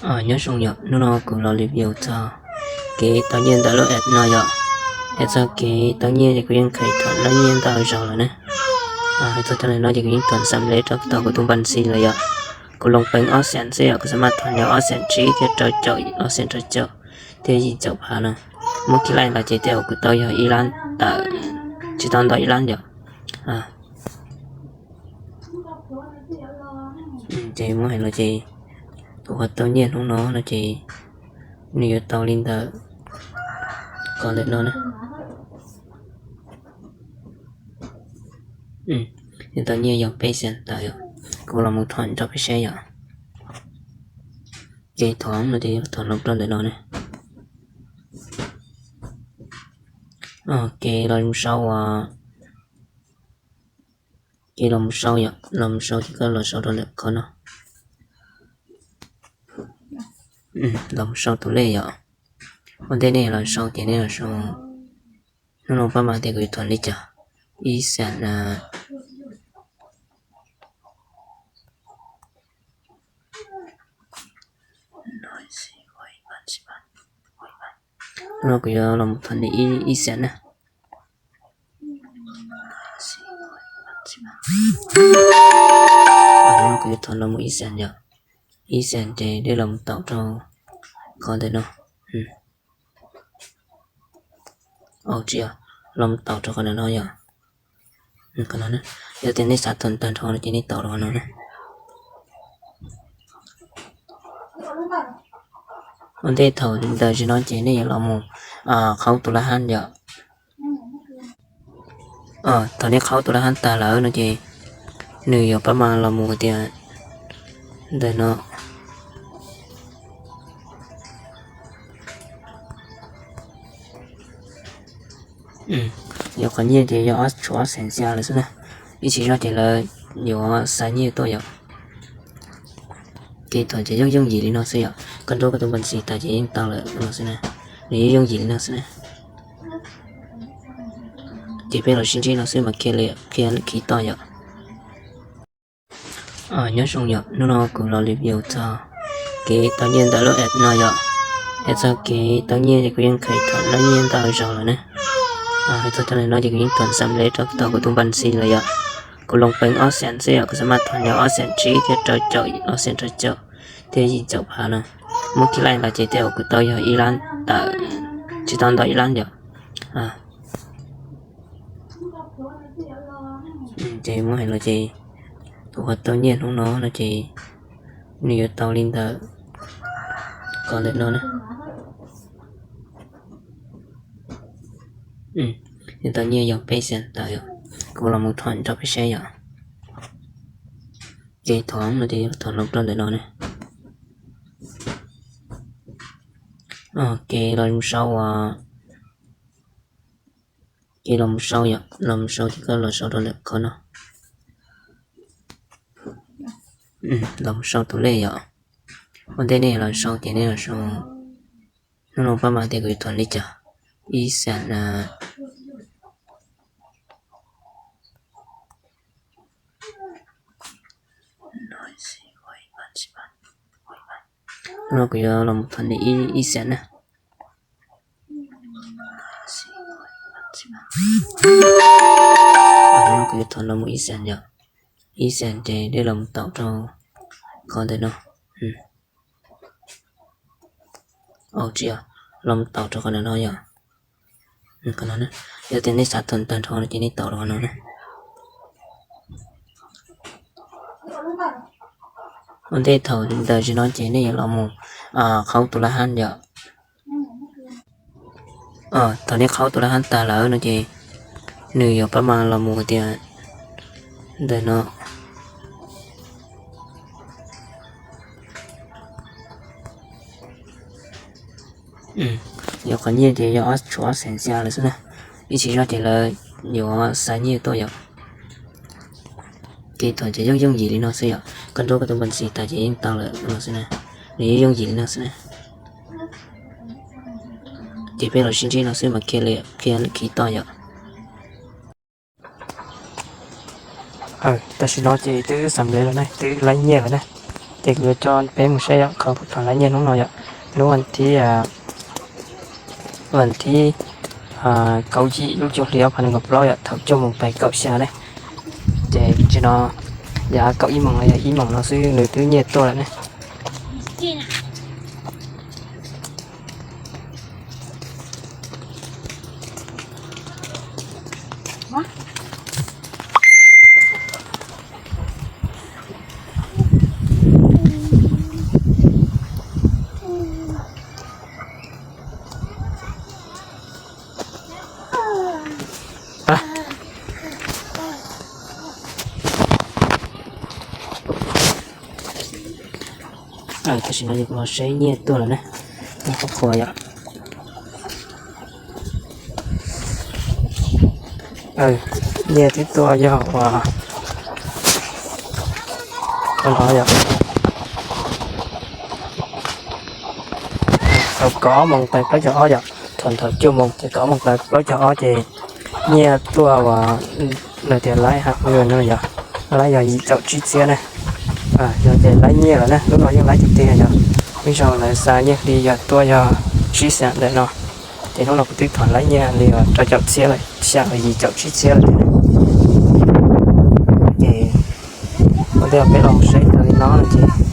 Nyob zoo yom, hnub no kuv los review txog kev tau nyiaj ntawm lub app no yom. Es txog kev tau nyiaj ces kuv yeej kheev thom tau nyiaj ntau zaus lawm na. Es txog cov no ces kuv yeej thom xam lej rau tau kuv tus npa xi lawm yom. Kuv loo peev ob xees xwb yom, kuv xam maj thom yog ob xees tsib thiab rau caum, ob xees rau caum thiab yim caum phav no. Muab kiag laij los ces tej zaum kuv tau yog ib lab tawm, tsis tau ntau ib lab yom. Ces muab hais los ces kuv qhov tau nyiaj hnub no no ces nws yuav tau li ntawm, qhov ntawm no na. Nws tau nyiaj yog peb xees tawm yom. Kuv los mus thom rau peb saib yom. Ces thom no ces thom los rau ntawm no na. Ces los mus sau, ces los mus sau yom, los mus sau ces koj los sau rau ntawm qhov no. Los mus sau tus lej yom. Ua ntej nej los sau ces nej los sau, hnub no pab mas tias kuv yuav thom li cas, ib xees, hnub no kuv yuav los mus thom li ib xees na. Hnub no kuv yuav thom los mus ib xees yom, ib xees ces dej los mus taum rau qhov ntawm no. Tsis yog, los mus taum rau qhov ntawm no yom. Yog tias nej xav thom tag nrho no ces nej taum rau qhov no na. Ua ntej thaum ntawm zim no ces nej yuav los mus qhaub tus lab hab yom. Thaum nej qhaub tus lab hab tag lawm no ces nws yuav pab mas los mus tias ntawm no. Yog qhov nyiaj ces yog tshuav ob xees xya lawm xwb na. Ib tsam zoj ces lawv yuav xa nyiaj tuaj yom. Ces thaum ces yooj yooj yim li no xwb yom, koj nrauj koj tus npa xi tas ces yeej tau lawm no xwb na. Nws yooj yooj yim li no xwb na. Ces peb los sib ntsib no xwb mas qhia li, qhia li khi toj yom. Nyob zoo yom, hnub no kuv los review txog kev tau nyiaj ntawm lub app no yom. Es txog kev tau nyiaj ces kuv yeej kheev thom tau nyiaj ntau zaus lawm na. Es txog cov no ces kuv yeej thom xam lej rau tau kuv tus npa xi lawm yom. Kuv loo peev ob xees xwb yom, kuv xam maj thom yog ob xees tsib thiab rau caum, ob xees rau caum thiab yim caum phav no. Muab kiag laij los ces tej zaum kuv tau yog ib lab tawm, tsis tau ntau ib lab yom. Ces muab hais los ces kuv qhov tau nyiaj hnub no no ces nws yuav tau li ntawm, qhov ntawm no na. Nws tau nyiaj yog peb xees tawm yom. Kuv los mus thom rau peb saib yom. Ces thom no ces thom los rau ntawm no na. Ces los mus sau, ces los mus sau yom, los mus sau ces koj los sau rau ntawm qhov no. Los mus sau tus lej yom. Ua ntej nej los sau ces nej los sau, hnub no pab mas tias kuv yuav thom li cas, ib xees, hnub no kuv yuav los mus thom li ib xees na. Hnub no kuv yuav thom los mus ib xees yom, ib xees ces dej los mus taum rau qhov ntawm no. Tsis yog, los mus taum rau qhov ntawm no yom. Yog tias nej xav thom tag nrho no ces nej taum rau qhov no na. Ua ntej thaum ntawm zim no ces nej yuav los mus qhaub tus lab hab yom. Thaum nej qhaub tus lab hab tag lawm no ces nws yuav pab mas los mus tias ntawm no. Yog qhov nyiaj ces yog tshuav ob xees xya lawm xwb na. Ib tsam zoj ces lawv yuav xa nyiaj tuaj yom. Ces thom ces yooj yooj yim li no xwb yom, koj nrauj koj tus npa xi tas ces yeej tau lawm no xwb na. Nws yooj yooj yim li no xwb na. Ces peb los sib ntsib no xwb mas qhia li, qhia li khi toj yom. Tam sim no ces twb xam lej lawm na, twb laib nyiaj lawm na. Ces kuv yuav coj peb mus saib yom qhov kuv tau laib nyiaj hnub no yom, hnub vas thib, vas thib kaum yim lub cuaj hli ob phav nees nkaum plaub yom, thaum cuaj moos pais kaum xya ne. Ces tsis no yav kaum ib moos los yog ib moos no xwb nws twb nyiaj tuaj lawm ne. Tam sim no kuv los saib nyiaj tuaj lawm ne, nyob qhov qhua yom. Nyiaj twb tuaj yog uas, no yom, thaum kaum ob moos pais plaub caug ob yom, thaum ntawm cuaj moos ces kaum ob moos pais plaub caug ob ces nyiaj tuaj uas lawv tias laib ha no yom, laib yog yim caum tsib txhiab ne. Yog ces laib nyiaj lawm na, lub no yeej laib tiag tiag yom. Ib zaug lawv xa nyiaj hli yog tuaj yog tsib xees ntawm no, ces hnub no kuv twb thom laib nyiaj li rau caum txhiab lawm, xya los yim caum tsib txhiab lawm. Ces ua ntej peb los saib tau li no no ces